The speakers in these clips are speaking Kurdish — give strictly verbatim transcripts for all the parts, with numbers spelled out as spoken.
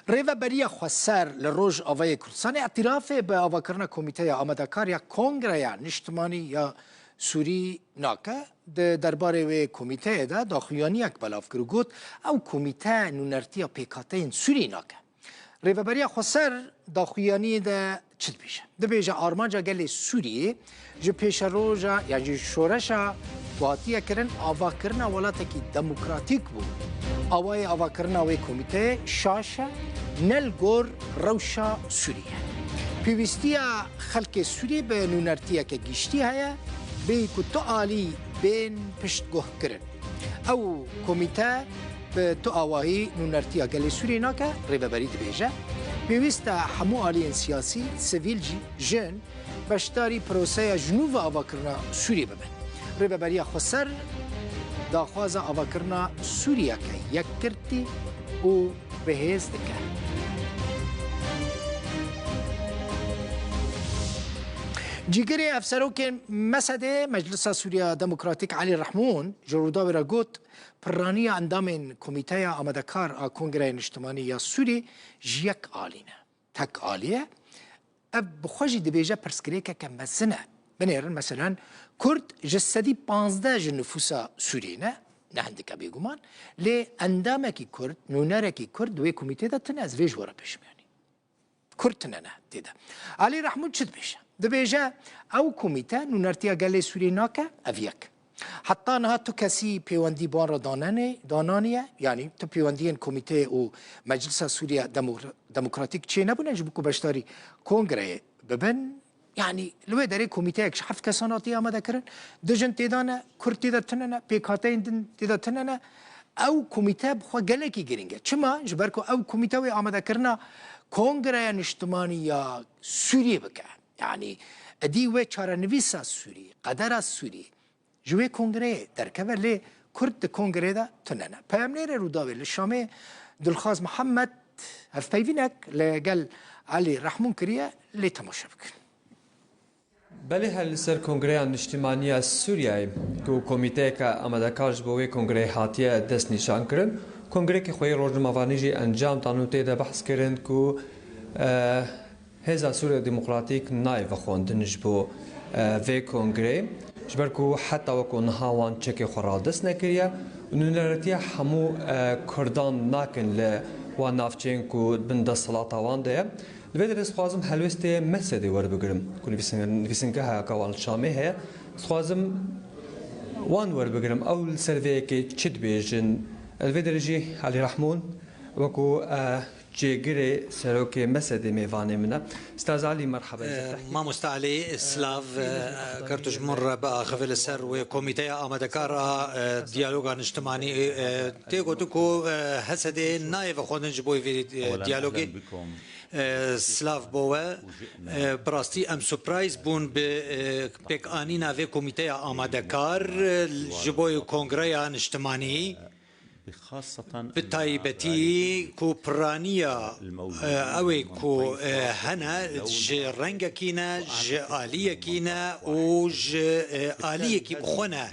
Rêveberiya Xweser li Rojavayê Kurdistanê îtirafê bi avakirina Komîteya Amadekar ya Kongreya Niştimanî ya Sûrî nake. Di derbarê wê komîteyê de daxuyaniyek belav kir û got, ew komîte nûnertiya pêkhateyên Sûrî nake. Rêveberiya Xweser daxuyaniyê de çi dibêje? Dibêje armanca gelê Sûriyê ji pêşeroja, yan jî şoreşa ku hatiye kirin, avakirina welatekî demokratîk bû. Awayê avakirina wê komîteyê şaş e, ne li gor rewşa Sûriyê. Pêwîstiya xelkê Sûrî bi nûnertiyeke giştî heye, bêyî ku tu alî bên piştguhkirin. Ew komîte bi tu awahî nûnertiya gelê Sûriyê nake, Rêveberî dibêje, pêwîst e hemû aliyên siyasî, sivîl jî, jin, beşdarî proseya ji nû ve avakirina Sûriyê bibin. Rêveberiya Xweser daxwaza avakirina Sûriyeke yekgirtî û bi hêz dike. Cîgirê hevserokên mesedê Meclisa Sûriya Demokratîk Elî Rehmûn ji Rûdawê re got, pirraniya endamên Komîteya Amadekar a Kongreya Niştimanî ya Sûrî ji yek alî ne, tek alî ye. Ev bi xwe jî dibêje pirsgirêkeke mezin e. Binêrin, meselen, Kurd ji sedî panzdeh ji nifûsa Sûriyê ne, ne hindik e bêguman, lê endamekî Kurd, nûnerekî Kurd di wê komîtê de tune, ez vê ji we re bêjim, yanî. Kurd tune ne tê de. Elî Rehmûn çi dibêje? Dibêje, ew komîte nûnertiya gelê Sûriyê nake, ev yek. Heta niha tu kesî pêwendî bi wan re danenê-, dananiye, yanî tu pêwendiyên komîteyê û Meclisa Sûriya Demo-, Demokratîk çênebûne ji bo ku beşdarî kongreyê bibin. Yanî li wê derê komîteyek ji heft kesan hatiye amadekirin. Du jin tê de ne, Kurd tê de tune ne, pêkhateyên din tê de tune ne. Ew komîte bi xwe gelekî girîng e. Çima? Ji ber ku ew komîte wê amadekirina Kongreya Niştimanî ya Sûriyê bike. Yanî êdî wê çarenivîsa Sûrî, qedera Sûrî ji wê kongreyê derkeve, lê Kurd di kongreyê de tune ne. Peyamnêrê Rûdawê li Şamê Dilxwaz Mihemed hevpeyvînek li gel Elî Rehmûn kiriye, lê temaşe bikin. Belê her li ser Kongreya Niştimanî ya Sûriyeyê, ku komîteyeke amadekar ji bo wê kongreyê hatiye destnîşankirin, kongreyeke xweyî rojnamevanî jî encam dan û tê de behs kirin ku, e, Hêza Sûriya Demokratîk nayê vexwendin ji bo, e, vê kongreyê, ji ber ku heta weko niha wan çekê xwe radest nekiriye û nûneretiya hemû, e, Kurdan nakin li wan navçeyên ku bin desthilata wan de ye. Li vê derê dixwazim helwestê mesedê werbigirim, ku nivîsin-, nivîsîngeha ka wan li Şamê heye. Dixwazim wan werbigirim, ew li ser vê yekê çi dibêjin. Li vê derê jî Elî Rehmûn wekû, e, cêgirê serokê mesedê mêvanê min e. Staz Elî, merheba. E, mamoste Elî, silav, e, ker tu ji min re biaxivî li ser wê komîteya amadekar a, e, diyaloga niştimanî, e, tê gotin ku, e, H S D'ê nayê vexwendin ji bo vê, e, diyalogê. E, silav bo we. E, bi rastî em surprise bûn bi, e, pêkanîna vê komîteya amadekar, e, ji bo kongreya niştimanî. Bi taybetî ku piraniya, e, ew ê ku, e, hene ji rengekî ne, ji aliyekî ne û ji, e, aliyekî bi xwe ne.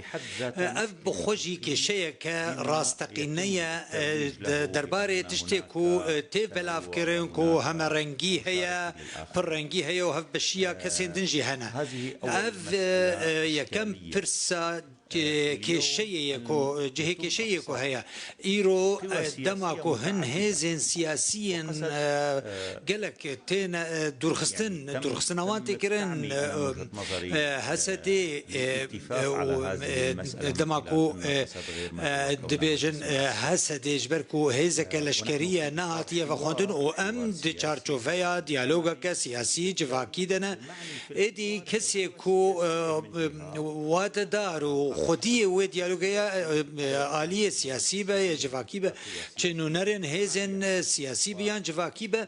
E, ev bi xwe jî kêşeyeke rasteqîne ye, e, de-, derbarê tiştê ku, e, tê belavkirin ku hemerengî heye, pirrengî heye û hevbeşiya kesên din jî hene. Ev, e, e, yekem pirsa kê-, kêşeyê ye ku, cihê kêşeyê ku heye. Îro, e, dema ku hin hêzên siyasî yên, e, gelek têne, e, dûrxistin, dûrxistina wan tê kirin, e, e, H S D, e, e, û, e, dema ku, e, e, dibêjin, e, H S D ji ber ku hêzeke leşkerî ye, nehatiye vexwendin û em di çarçoveya diyalogeke siyasî civakî de ne. Êdî kesê ku, e, e, wadedar û xwediyê wê diyalogê ye, e, e, aliyê siyasî be, yê civakî be, çi nûnerên hêzên, e, siyasî be yan civakî be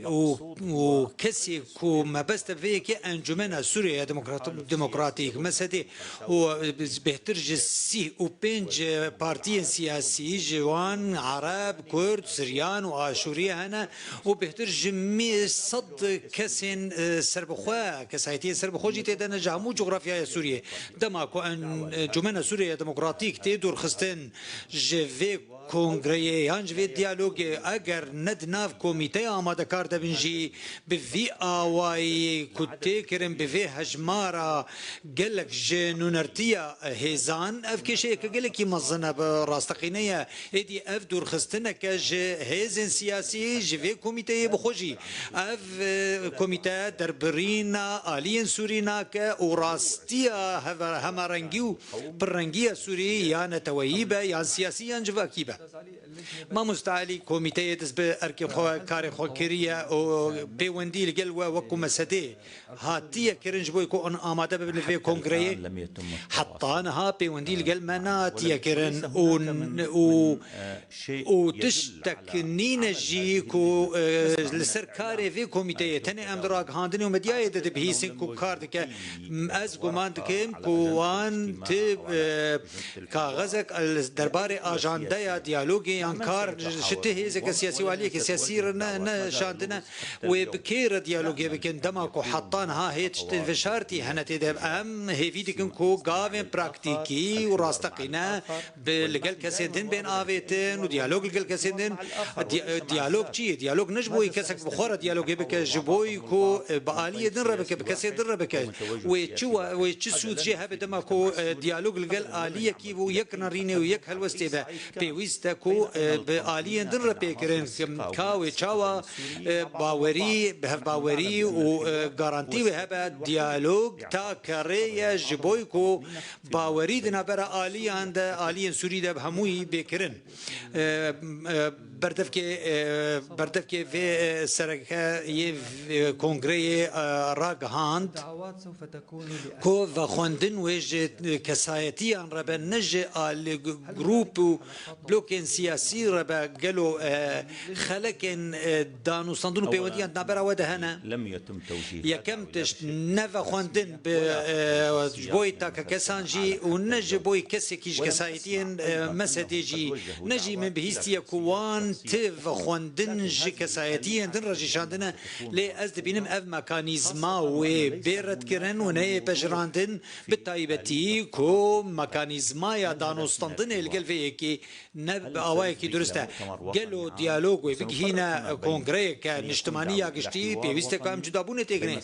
û, û kesê ku mebeste vê yekê Encûmena Sûriyeya Demokrat-, Demokratîk, M S D, û, e, bêhtir ji sî û pênc partiyên siyasî, ji wan Ereb, Kurd, Siryan û Aşûrî hene, û bêhtir ji mî-, sed kesên, e, serbixwe, kesayetiyên serbixwe jî tê de ne ji hemû cografyaya Sûriyê. Dema ku en-, e, Encûmena Sûriyeya Demokratîk tê dûrxistin ji vê kongreyê yan ji vê diyalogê eger ne di nav komîteya amadekar de bin jî, bi vî awayî ku tê kirin, bi vê hejmara gelek ji nûnertiya hêzan, ev kêşeyeke gelekî mezin e, bi rasteqîne ye. Êdî ev dûrxistineke ji hêzên siyasî, ji vê komîteyê bi xwe jî. Ev, e, komîte derbirîna aliyên Sûrî nake û rastiya heve-, hemarengî û pirrengiya Sûrî ya neteweyî be, yan siyasî, yan civakî be. Mamoste Elî, komîteyê dest bi erkê xwe, karê xwe kiriye û pêwendî li gel we wekû mesedê hatiye kirin ji bo ku hûn amade bibin li vê kongreyê? Heta niha pêwendî li gel me nehatiye kirin û, û, û tiştek nîne jî ku, e, li ser karê vê komîteyê tenê em di ragihandinê û medyayê de dibihîsin ku kar dike. Ez guman dikim ku wan ti, e, kaxezek li derbarê ajandeya diyalogê yan kar ji ti hêzeke siyasî û aliyeke siyasî re ne, ne şandine. Wê bi kê re diyalogê bikin? Dema ku heta niha hê tiştên veşartî hene tê de, em hêvî dikin ku gavên praktîkî û rasteqîne bi, li gel kesên din bên avêtin û diyalog li gel kesên din. Di-, diyalog çi ye? Diyalog ne ji bo kesek bi xwe re diyalogê bike, ji bo ku, e, bi aliyê din re bike, bi kesên din re bike. Wê çi wa-, wê çi sûd jê hebe dema ku, e, diyalog li gel aliyekî û yek nerînê û yek helwestê be? Pêwîst e ku, e, bi aliyên din re pê kirin. Ka wê çawa, e, bawerî, bi hevbawerî û, e, garantî wê hebe diyalog ta kerê ye ji bo ku bawerî di navbera aliyan de, aliyên Sûrî de bi hemûyî bê kirin. E, e, berdevkê, e, berdevkê vê, e, sereke yê, e, kongreyê, e, ragihand ku vexwendin wê ji kesayetiyan re be, ne ji alî grûp û blokên siyasî re be. Gelo, e, xelekên, e, danûstandin û pêwendiyan di navbera we de hene? Yekem tişt, ne vexwendin bi, e, ji bo takekesan jî û ne ji bo kesekî ji kesayetiyên, e, mesedê jî, ne jî min bihîstiye ku wan ti vexwendin ji kesayetiyên din re jî şandine, lê ez dibînim ev mekanîzma wê bê redkirin û neyê pejirandin, bi taybetî ku mekanîzmaya danûstandinê li gel vê yekê ne bi awayekî durist e. Gelo diyalog wê bigihîne kongreyeke niştimanî ya giştî, pêwîst e ku em cudabûnê têgirê.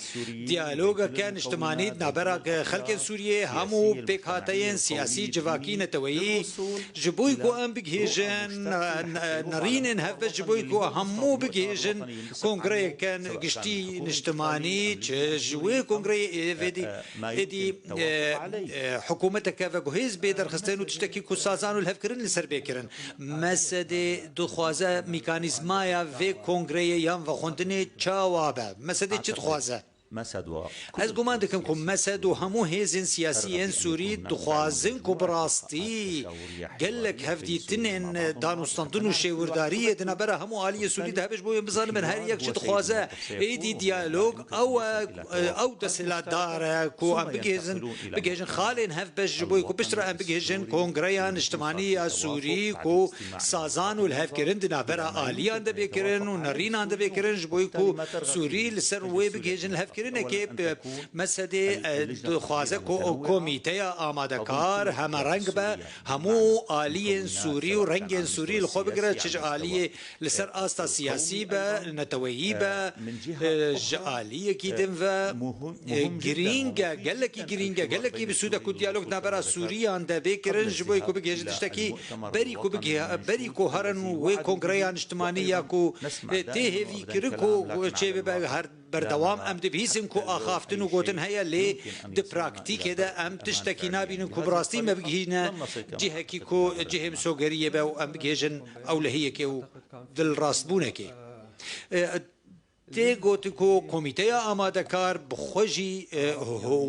Diyalogeke niştimanî di navbera xelkên Sûriyê, hemû pêkhateyên siyasî, civakî, neteweyî, ji bo ku em bigihêjin, ne-, ne-, nerînên hevbeş, ji bo ku hemû bigihêjin kongreyeke giştî niştimanî, çi ji wê kongreyê êdî, êdî, e, e, hikûmeteke veguhêz bê derxistin û tiştekî ku sazan û lihevkirin li ser bê kirin. Mesedê dixwaze mekanîzmaya vê kongreyê yan vexwendinê çawa be? Mesedê çi dixwaze? Ez guman dikim ku Mesed û hemû hêzên siyasî yên Sûrî dixwazin ku bi rastî gelek hevdîtinên danûstandin û şêwirdariyê di navbera hemû aliyê Sûrî de hebe, ji bo em bizanibin her yek çi dixwaze. Êdî diyalog ew e, ew desthilatdar e ku em bigihêjin, bigihêjin xalên hevbeş ji bo ku piştre em bigihêjin Kongreya Niştimanî ya Sûrî ku sazan û lihevkirin di navbera aliyan de bê kirin û nerînan de bê kirin, ji bo ku Sûrî li ser wê bigihêjin lihevkirinekê. Mesedê, e, dixwaze ku ew komîteya amadekar hemereng be, hemû aliyên Sûrî û rengên Sûrî li xwe bigire, çi ji aliyê li ser asta siyasî be, neteweyî be, e, ji aliyekî din ve, e, girîng e, gelekî girîng e, gelekî bi sûd e ku diyalog navbera Sûriyan de bê kirin, ji bo ku bigihêjin tiştekî berî ku bigih-, berî ku herin wê kongreya niştimanî ya ku, e, tê hêvî kirin ku çê bibe her berdewam. Em dibihîzin ku axaftin û gotin heye, lê di praktîkê de em tiştekî nabînin ku bi rastî me bigihîne cihekî ku cihê misogeriyê be û em bigihêjin ewlehiyekê û dilrastbûnekê. E, tê gotin ku komîteya amadekar bi xwe jî, e,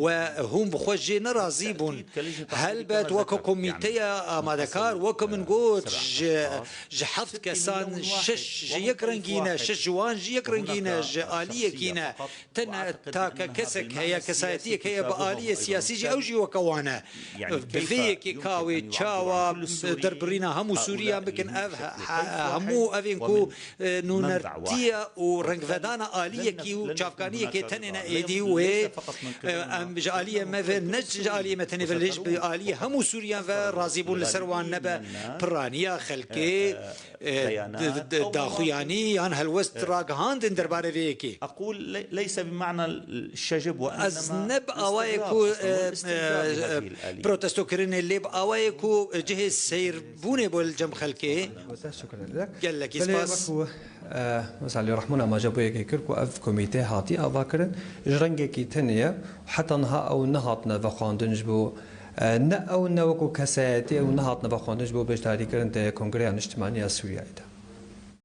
we hûn bi xwe jê nerazî bûn. Helbet weke komîteya amadekar, weke min got, ji, ji heft kesan şeş ji yek rengî ne, şeş ji wan ji yek rengî ne, ji aliyekî ne. Tene take kesek heye, kesayetiyek heye bi aliyê siyasî jî, ew jî weke wan e. Bi vê yekê ka wê çawa derbirîna hemû Sûriyan bikin, ev he-, he-, hemû evên ku, e, nûnertiye û rengvedan Ana aliyekî û çavkaniyekê tenê ne êdî wê, e, em ji aliyê me ve, ne ji aliyê me tenê ve, lê ji aliyê hemû Sûriyan ve razîbûn li ser wan nebe piraniya xelkê, e, di- di- daxuyanî yan helwest ragihandin derbarê vê yekê. أقول لي- ليس بمعنى الشجب وإنما Ez ne bi awayê ku, e, e, protestokirinê, lê bi awayê ku cihê seyrbûnê bo li cem xelkê. Gelekî spas. Mesela Lê Rehmûna me ji bo yekê kir ku ev komîte hatiye avakirin, ji rengekî tenê ye. Heta niha ew nehatine vexwendin ji bo, e, ne ew ne wekû kesayetî ew nehatine vexwendin ji bo beşdarîkirin di Kongreya Niştimanî ya Sûriyeyê de.